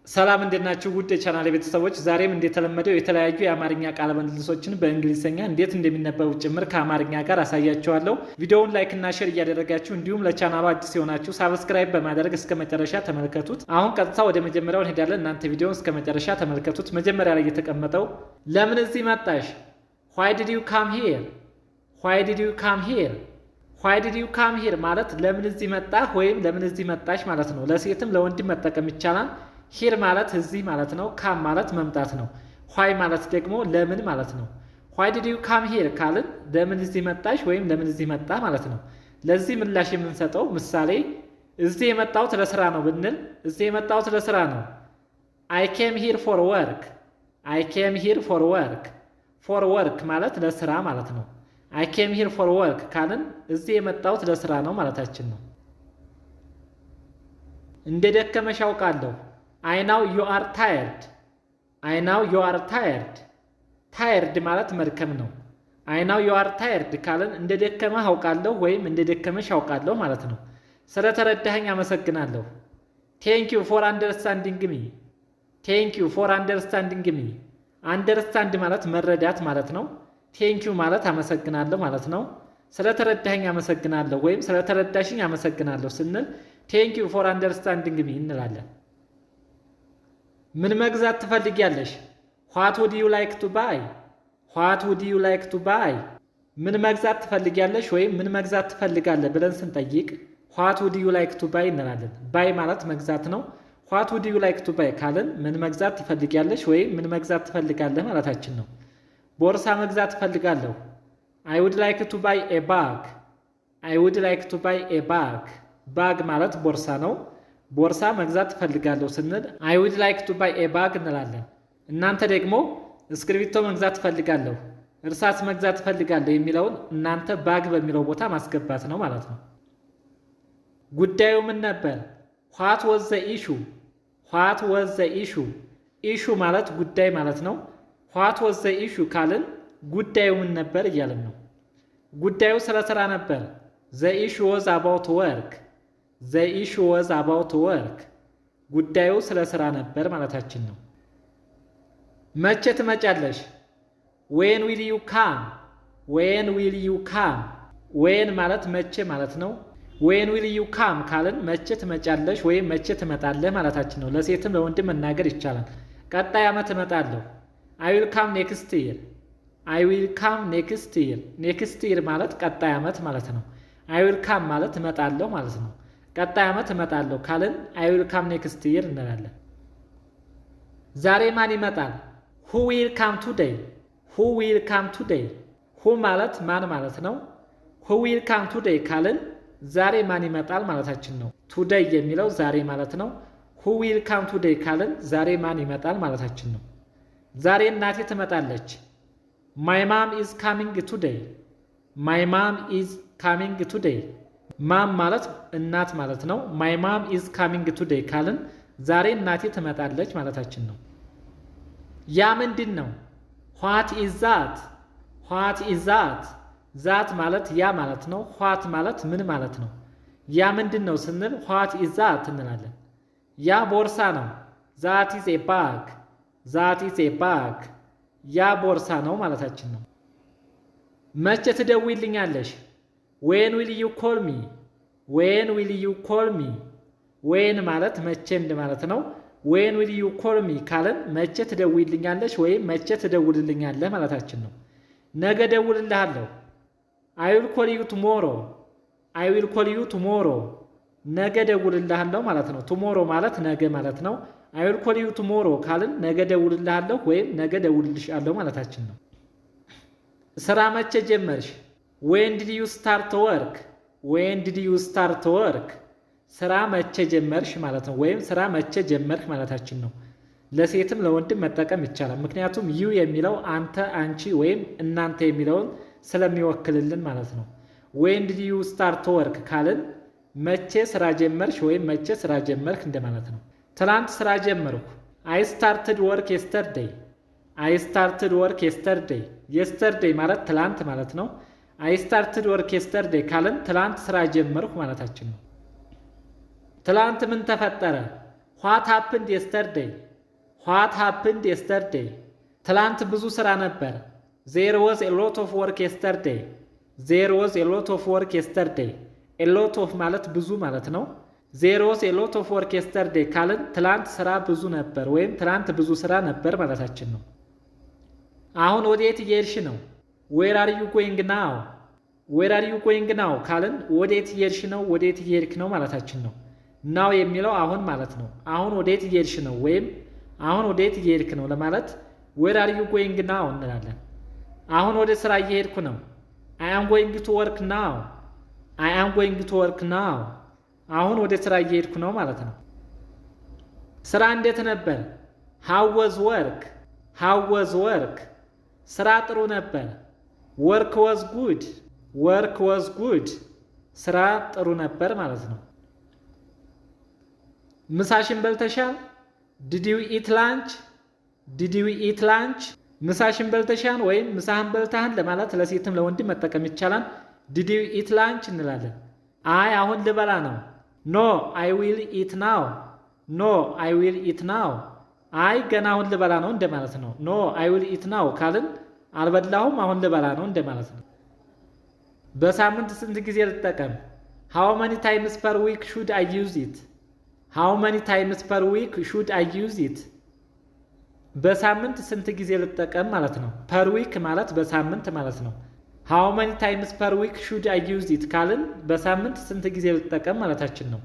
ሰላም፣ እንዴት ናችሁ? ውድ የቻናል ቤተሰቦች፣ ዛሬም እንደተለመደው የተለያዩ የአማርኛ ቃለ ምልልሶችን በእንግሊዝኛ እንዴት እንደሚነበቡ ጭምር ከአማርኛ ጋር አሳያችኋለሁ። ቪዲዮውን like እና share እያደረጋችሁ እንዲሁም ለቻናሉ አዲስ የሆናችሁ subscribe በማድረግ እስከ መጨረሻ ተመልከቱት። አሁን ቀጥታ ወደ መጀመሪያው እንሄዳለን። እናንተ ቪዲዮውን እስከ መጨረሻ ተመልከቱት። መጀመሪያ ላይ የተቀመጠው ለምን እዚህ መጣሽ? Why did you come here? Why did you come here? Why did you come here ማለት ለምን እዚህ መጣህ ወይም ለምን እዚህ መጣሽ ማለት ነው። ለሴትም ለወንድም መጠቀም ይቻላል። Here ማለት እዚህ ማለት ነው። Come ማለት መምጣት ነው። Why ማለት ደግሞ ለምን ማለት ነው። Why did you come here ካልን ለምን እዚህ መጣሽ ወይም ለምን እዚህ መጣህ ማለት ነው። ለዚህ ምላሽ የምንሰጠው ምሳሌ እዚህ የመጣሁት ለስራ ነው ብንል፣ እዚህ የመጣሁት ለስራ ነው። I came here for work። I came here for work። For work ማለት ለስራ ማለት ነው። I came here for work ካልን እዚህ የመጣሁት ለስራ ነው ማለታችን ነው። እንደ ደከመሽ አውቃለሁ። I know you are tired። I know you are tired። Tired ማለት መድከም ነው። I know you are tired ካልን እንደ ደከመህ አውቃለሁ ወይም እንደ ደከመሽ አውቃለሁ ማለት ነው። ስለተረዳኸኝ አመሰግናለሁ። Thank you for understanding me። Thank you for understanding me። Understand ማለት መረዳት ማለት ነው። Thank you ማለት አመሰግናለሁ ማለት ነው። ስለተረዳኸኝ አመሰግናለሁ ወይም ስለተረዳሽኝ አመሰግናለሁ ስንል thank you for understanding me እንላለን። ምን መግዛት ትፈልጊያለሽ? What would you like to buy? What would you like to buy? ምን መግዛት ትፈልጊያለሽ ወይም ምን መግዛት ትፈልጋለህ ብለን ስንጠይቅ what would you like to buy እንላለን። Buy ማለት መግዛት ነው። What would you like to buy ካልን ምን መግዛት ትፈልጊያለሽ ወይም ምን መግዛት ትፈልጋለህ ማለታችን ነው። ቦርሳ መግዛት እፈልጋለሁ። I would like to buy a bag። I would like to buy a bag። Bag ማለት ቦርሳ ነው። ቦርሳ መግዛት እፈልጋለሁ ስንል I would like to buy a bag እንላለን። እናንተ ደግሞ እስክሪብቶ መግዛት እፈልጋለሁ፣ እርሳስ መግዛት እፈልጋለሁ የሚለውን እናንተ bag በሚለው ቦታ ማስገባት ነው ማለት ነው። ጉዳዩ ምን ነበር? What was the issue? What was the issue? Issue ማለት ጉዳይ ማለት ነው። What was the issue ካልን ጉዳዩ ምን ነበር እያልን ነው። ጉዳዩ ስለ ስራ ነበር። The issue was about work። The issue was about work። ጉዳዩ ስለ ስራ ነበር ማለታችን ነው። መቼ ትመጫለሽ? When will you come? When will you come? When ማለት መቼ ማለት ነው። When will you come ካልን መቼ ትመጫለሽ ወይም መቼ ትመጣለህ ማለታችን ነው። ለሴትም ለወንድም መናገር ይቻላል። ቀጣይ ዓመት እመጣለሁ። I will come next year። I will come next year። Next year ማለት ቀጣይ ዓመት ማለት ነው። I will come ማለት እመጣለሁ ማለት ነው። ቀጣይ ዓመት እመጣለሁ ካልን I will come next year እንላለን። ዛሬ ማን ይመጣል? Who will come today? Who will come today? Who ማለት ማን ማለት ነው። Who will come today ካልን ዛሬ ማን ይመጣል ማለታችን ነው። Today የሚለው ዛሬ ማለት ነው። Who will come today ካልን ዛሬ ማን ይመጣል ማለታችን ነው። ዛሬ እናቴ ትመጣለች። My mom is coming today። My mom is coming today። Mom ማለት እናት ማለት ነው። My mom is coming today ካልን ዛሬ እናቴ ትመጣለች ማለታችን ነው። ያ ምንድን ነው? What is that? What is that? That ማለት ያ ማለት ነው። What ማለት ምን ማለት ነው። ያ ምንድን ነው ስንል what is that እንላለን። ያ ቦርሳ ነው። That is a bag። That is a bag። ያ ቦርሳ ነው ማለታችን ነው። መቼ ትደውይልኛለሽ? When will you call me? When will you call me? When ማለት መቼ እንደማለት ነው። When will you call me ካልን መቼ ትደውይልኛለሽ ወይም መቼ ትደውልልኛለህ ማለታችን ነው። ነገ እደውልልሃለሁ። I will call you tomorrow። I will call you tomorrow። ነገ እደውልልሃለሁ ማለት ነው። Tomorrow ማለት ነገ ማለት ነው። I will call you tomorrow ካልን ነገ እደውልልሃለሁ ወይም ነገ እደውልልሻለሁ ማለታችን ነው። ስራ መቼ ጀመርሽ? When did you start work? When did you start work? ስራ መቼ ጀመርሽ ማለት ነው። ወይም ስራ መቼ ጀመርክ ማለታችን ነው። ለሴትም ለወንድም መጠቀም ይቻላል። ምክንያቱም you የሚለው አንተ፣ አንቺ ወይም እናንተ የሚለውን ስለሚወክልልን ማለት ነው። When did you start work ካልን መቼ ስራ ጀመርሽ ወይም መቼ ስራ ጀመርክ እንደማለት ነው። ትላንት ስራ ጀመርኩ። I started work yesterday። I started work yesterday። Yesterday ማለት ትላንት ማለት ነው። I started work yesterday ካልን ትላንት ስራ ጀመርኩ ማለታችን ነው። ትላንት ምን ተፈጠረ? What happened yesterday? What happened yesterday? ትላንት ብዙ ስራ ነበር። There was a lot of work yesterday. There was a lot of work yesterday. A lot of ማለት ብዙ ማለት ነው። There was a lot of work yesterday ካልን ትላንት ስራ ብዙ ነበር ወይም ትላንት ብዙ ስራ ነበር ማለታችን ነው። አሁን ወዴት እየሄድሽ ነው? Where are you going now? Where are you going now ካልን ወዴት እየሄድሽ ነው፣ ወዴት እየሄድክ ነው ማለታችን ነው። Now የሚለው አሁን ማለት ነው። አሁን ወዴት እየሄድሽ ነው ወይም አሁን ወዴት እየሄድክ ነው ለማለት where are you going now እንላለን። አሁን ወደ ስራ እየሄድኩ ነው። I am going to work now. I am going to work now. አሁን ወደ ስራ እየሄድኩ ነው ማለት ነው። ስራ እንዴት ነበር? How was work? How was work? ስራ ጥሩ ነበር። Work was good. Work was good. ስራ ጥሩ ነበር ማለት ነው። ምሳሽን በልተሻል? Did you eat lunch? Did you eat lunch? ምሳሽን በልተሻል ወይም ምሳህን በልተሃል ለማለት ለሴትም ለወንድም መጠቀም ይቻላል። Did you eat lunch እንላለን። አይ አሁን ልበላ ነው። No, I will eat now. No, I will eat now. አይ ገና አሁን ልበላ ነው እንደማለት ነው። No, I will eat now ካልን አልበላሁም አሁን ልበላ ነው እንደማለት ነው። በሳምንት ስንት ጊዜ ልጠቀም? How many times per week should I use it? How many times per week should I use it? በሳምንት ስንት ጊዜ ልጠቀም ማለት ነው። Per week ማለት በሳምንት ማለት ነው። How many times per week should I use it ካልን በሳምንት ስንት ጊዜ ልጠቀም ማለታችን ነው።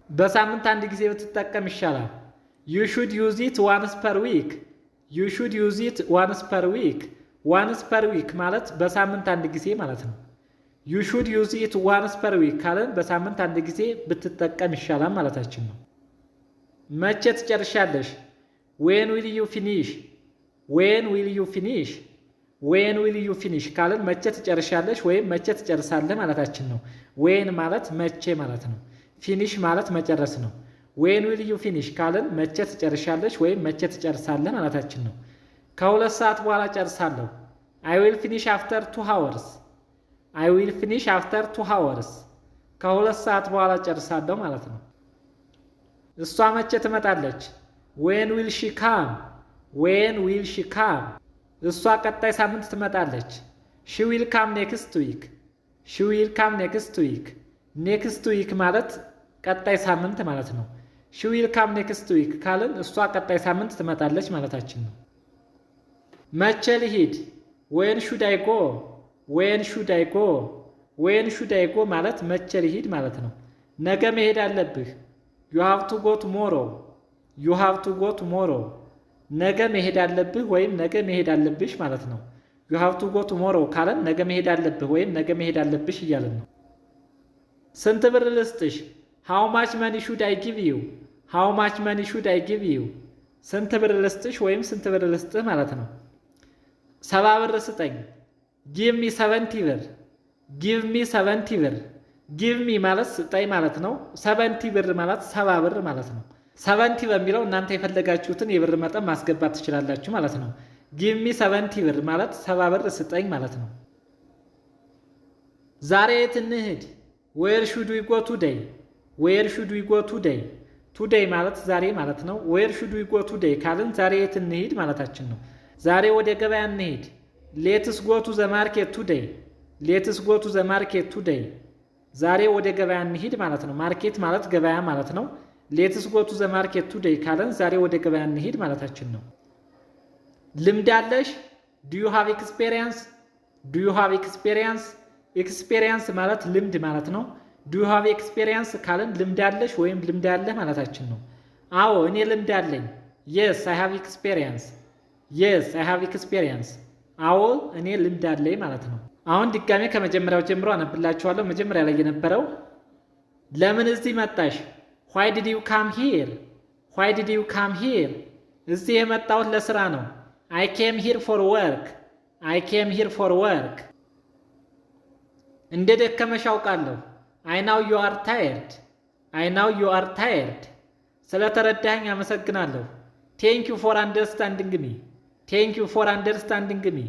በሳምንት አንድ ጊዜ ብትጠቀም ይሻላል። You should use it once per week. You should use it once per week. Once per week ማለት በሳምንት አንድ ጊዜ ማለት ነው። You should use it once per week ካልን በሳምንት አንድ ጊዜ ብትጠቀም ይሻላል ማለታችን ነው። መቼ ትጨርሻለሽ? When will you finish? When will you finish? When will you finish ካልን መቼ ትጨርሻለሽ ወይም መቼ ትጨርሳለህ ማለታችን ነው። When ማለት መቼ ማለት ነው። Finish ማለት መጨረስ ነው። When will you finish ካልን መቼ ትጨርሻለሽ ወይም መቼ ትጨርሳለህ ማለታችን ነው። ከሁለት ሰዓት በኋላ እጨርሳለሁ። I will finish after 2 hours. I will finish after 2 hours. ከሁለት ሰዓት በኋላ እጨርሳለሁ ማለት ነው። እሷ መቼ ትመጣለች? When will she come? When will she come? እሷ ቀጣይ ሳምንት ትመጣለች። She will come next week. She will come next week. Next week ማለት ቀጣይ ሳምንት ማለት ነው። She will come next week ካልን እሷ ቀጣይ ሳምንት ትመጣለች ማለታችን ነው። መቼ ልሂድ? When should I go? When should I go? When should I go ማለት መቼ ልሂድ ማለት ነው። ነገ መሄድ አለብህ። You have to go tomorrow. You have to go tomorrow. ነገ መሄድ አለብህ ወይም ነገ መሄድ አለብሽ ማለት ነው። You have to go tomorrow ካልን ነገ መሄድ አለብህ ወይም ነገ መሄድ አለብሽ እያልን ነው። ስንት ብር ልስጥሽ? How much money should I give you? How much money should I give you? ስንት ብር ልስጥሽ ወይም ስንት ብር ልስጥህ ማለት ነው። ሰባ ብር ስጠኝ። Give me 70 ብር። Give me 70 ብር። Give me ማለት ስጠኝ ማለት ነው። 70 ብር ማለት ሰባ ብር ማለት ነው። 70 በሚለው እናንተ የፈለጋችሁትን የብር መጠን ማስገባት ትችላላችሁ ማለት ነው። Give me 70 ብር ማለት ሰባ ብር ስጠኝ ማለት ነው። ዛሬ የት እንሂድ? Where should we go today? Where should we go today? Today ማለት ዛሬ ማለት ነው። Where should we go today ካልን ዛሬ የት እንሂድ ማለታችን ነው። ዛሬ ወደ ገበያ እንሂድ። Let's go to the market today. Let's go to the market today. ዛሬ ወደ ገበያ እንሂድ ማለት ነው። Market ማለት ገበያ ማለት ነው። Let's go to the market today ካልን ዛሬ ወደ ገበያ እንሂድ ማለታችን ነው። ልምድ አለሽ? Do you have experience? Do you have experience? Experience ማለት ልምድ ማለት ነው። Do you have experience ካልን ልምድ አለሽ ወይም ልምድ አለህ ማለታችን ነው። አዎ እኔ ልምድ አለኝ። Yes, I have experience. Yes, I have experience. አዎ እኔ ልምድ አለኝ ማለት ነው። አሁን ድጋሜ ከመጀመሪያው ጀምሮ አነብላችኋለሁ። መጀመሪያ ላይ የነበረው ለምን እዚህ መጣሽ? Why did you come here? Why did you come here? እዚህ የመጣሁት ለስራ ነው። I came here for work. I came here for work. እንደ ደከመሽ አውቃለሁ። I know you are tired. I know you are tired. ስለተረዳኸኝ አመሰግናለሁ። Thank you for understanding me. Thank you for understanding me.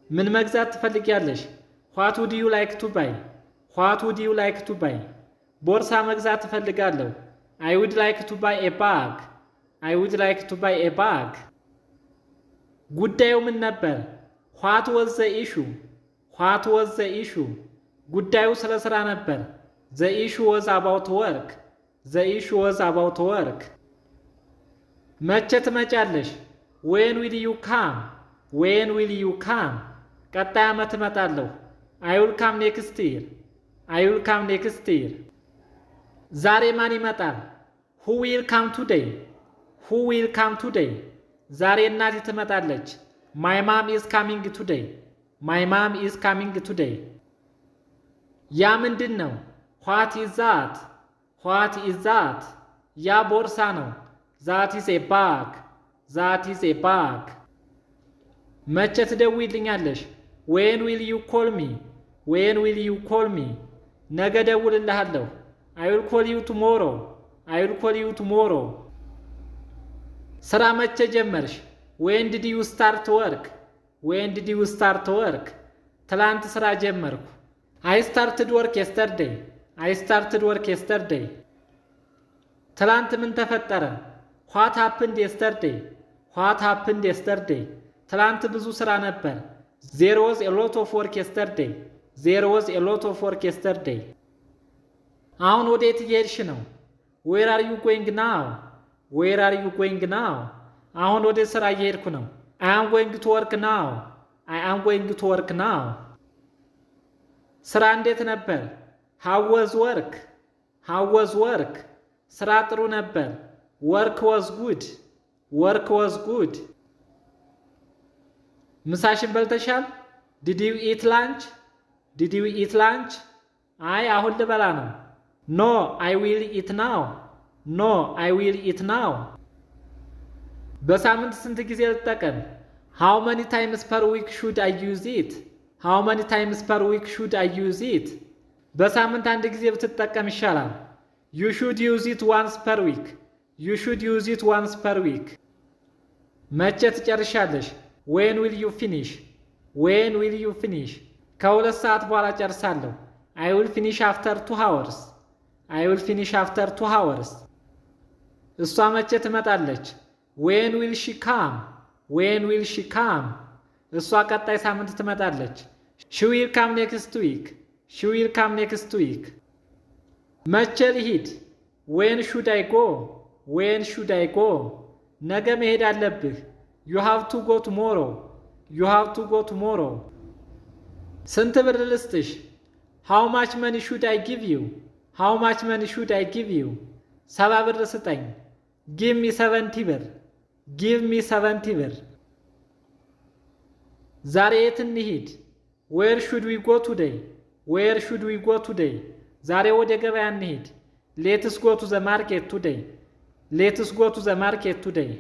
ምን መግዛት ትፈልጊያለሽ? What would you like to buy? What would you like to buy? ቦርሳ መግዛት እፈልጋለሁ። I would like to buy a bag. I would like to buy a bag. ጉዳዩ ምን ነበር? What was the issue? What was the issue? ጉዳዩ ስለ ስራ ነበር። The issue was about work. The issue was about work. መቼ ትመጫለሽ? When will you come? When will you come? ቀጣይ ዓመት እመጣለሁ። I will come next year. I will come next year. ዛሬ ማን ይመጣል? Who will come today? Who will come today? ዛሬ እናቴ ትመጣለች። My mom is coming today. My mom is coming today. ያ ምንድን ነው? What is that? What is that? ያ ቦርሳ ነው። That is a bag. That is a bag. መቼ ትደውይልኛለሽ? When will you call me? When will you call me? ነገ እደውልልሃለሁ። I will call you tomorrow. I will call you tomorrow. ስራ መቼ ጀመርሽ? When did you start work? When did you start work? ትላንት ስራ ጀመርኩ። I started work yesterday. I started work yesterday. ትላንት ምን ተፈጠረ? What happened yesterday? What happened yesterday? ትላንት ብዙ ስራ ነበር። There was a lot of work yesterday. There was a lot of work yesterday. አሁን ወዴት እየሄድሽ ነው? Where are you going now? Where are you going now? አሁን ወደ ስራ እየሄድኩ ነው። I am going to work now. I am going to work now. ስራ እንዴት ነበር? How was work? How was work? ስራ ጥሩ ነበር። Work was good. Work was good. ምሳሽን በልተሻል? Did you eat lunch? Did you eat lunch? አይ፣ አሁን ልበላ ነው። No, I will eat now. No, I will eat now. በሳምንት ስንት ጊዜ ልጠቀም? How many times per week should I use it? How many times per week should I use it? በሳምንት አንድ ጊዜ ብትጠቀም ይሻላል። You should use it once per week. You should use it once per week. መቼ ትጨርሻለሽ? When will you finish? When will you finish? ከሁለት ሰዓት በኋላ እጨርሳለሁ። I will finish after 2 hours. I will finish after 2 hours. እሷ መቼ ትመጣለች? When will she come? When will she come? እሷ ቀጣይ ሳምንት ትመጣለች። She will come next week. She will come next week. መቼ ልሂድ? When should I go? When should I go? ነገ መሄድ አለብህ። You have to go tomorrow. You have to go tomorrow. ስንት ብር ልስጥሽ? How much money should I give you? How much money should I give you? ሰባ ብር ስጠኝ። Give me 70 ብር። Give me 70 ብር። ዛሬ የት እንሂድ? Where should we go today? Where should we go today? ዛሬ ወደ ገበያ እንሂድ። Let's go to the market today. Let's go to the market today.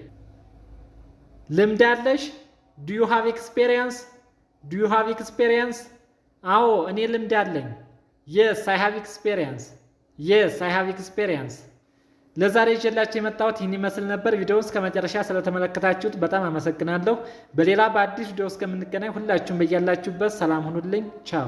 ልምድ አለሽ? Do you have experience? Do you have experience? አዎ፣ እኔ ልምድ አለኝ። Yes, I have experience. Yes, I have experience. ለዛሬ ይዤላችሁ የመጣሁት ይህን ይመስል ነበር። ቪዲዮውን እስከ መጨረሻ ስለተመለከታችሁት በጣም አመሰግናለሁ። በሌላ በአዲስ ቪዲዮ እስከምንገናኝ ሁላችሁም በያላችሁበት ሰላም ሁኑልኝ። ቻው።